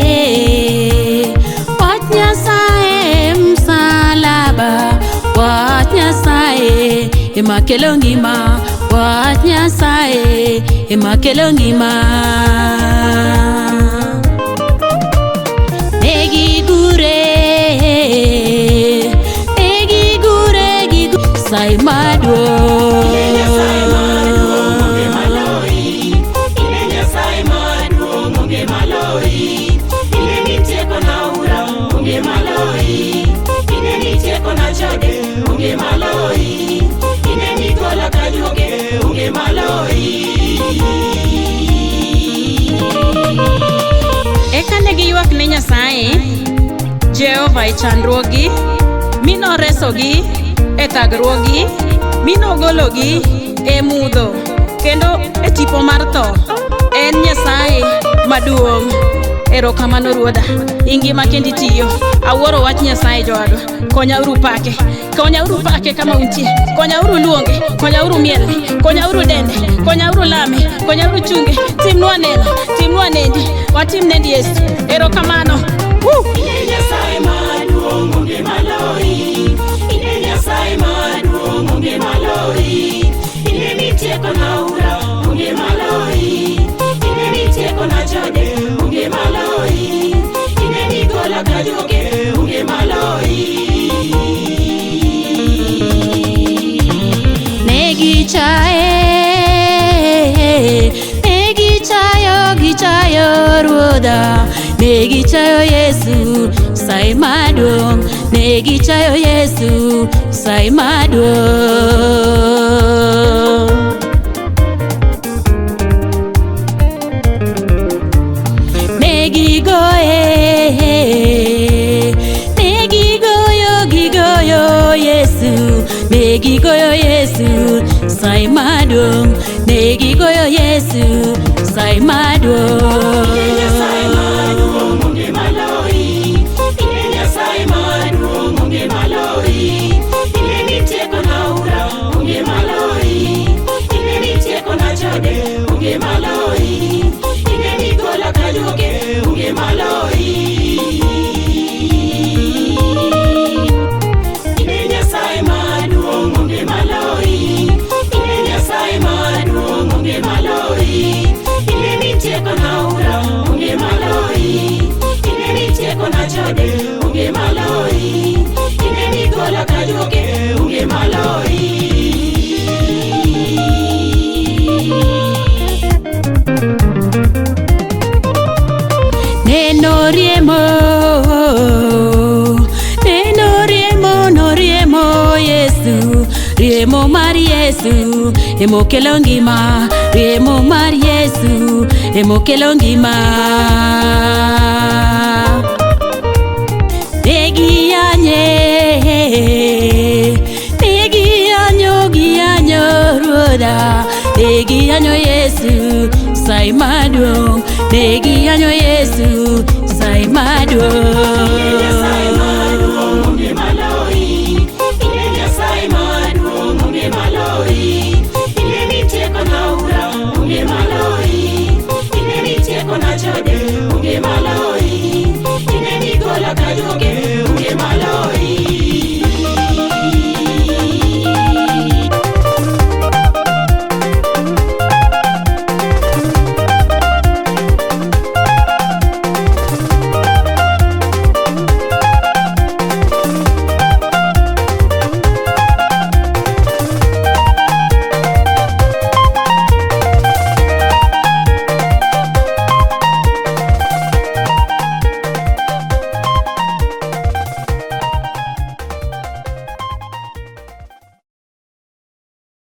Nyasaye, wach Nyasaye msalaba, wach Nyasaye ema kelo ngima, wach Nyasaye ema kelo ngima. Negigure, negigure gigu sai maduong'. Nyasaye maduong' onge maloyi. Ine Nyasaye maduong' onge maloyi. Ine nitieko naura onge maloyi. Ine nitieko na chode onge maloyi. Ine nigola kajuoke onge maloyi. Eka ne giywak ne Nyasaye, Jehova e chandruokgi, mi noresogi e thagruokgi, mi nogologi e mudho kendo e tipo mar tho. En Nyasaye maduong'. Erokamano Ruodha, ingima kendo itiyo. Awuoro wach Nyasaye jowadwa. Konyauru pake, konyauru pake kama untie, konyauru luonge, konyauru miele, konyauru dende, konyauru lame, konyauru chunge. Timnwa neno, timnwa nendi, watim nendi Yesu. Erokamano. Woo! Ine Nyasaye maduong' onge maloyi. Ine Nyasaye maduong' onge maloyi. Ine nitieko naura onge maloyi. Ine nitieko na chode onge maloyi. Ine nigola kajuoke onge maloyi. Negichaye, negichayo, gichayo Ruodha, negichayo Yesu, sai maduong', negichayo Yesu, sai maduong'. Negigoye, negigoyo, gigoyo Yesu, negigoyo Yesu, sai maduong', negigoyo Yesu, sai maduong'. Nyasaye maduong' onge maloyi. Ine Nyasaye maduong' onge maloyi. Ine nitieko naura onge maloyi. Ine nitieko na chode onge maloyi. Ine nigola kajuoke onge maloyi. Ine Nyasaye maduong' onge maloyi. Ine Nyasaye maduong' onge maloyi. Ine nitieko naura onge maloyi. Ine nitieko na chode onge maloyi. Ine nigola kajuoke onge maloyi. Neno riemo, neno riemo, no riemo Yesu, riemo mar Yesu, emokelo ngima, riemo mar Yesu, emokelo ngima. Negiyanye, negiyanyo, giyanyo Ruodha, negiyanyo Yesu, sai maduong', negiyanyo Yesu, sai maduong'. Nyasaye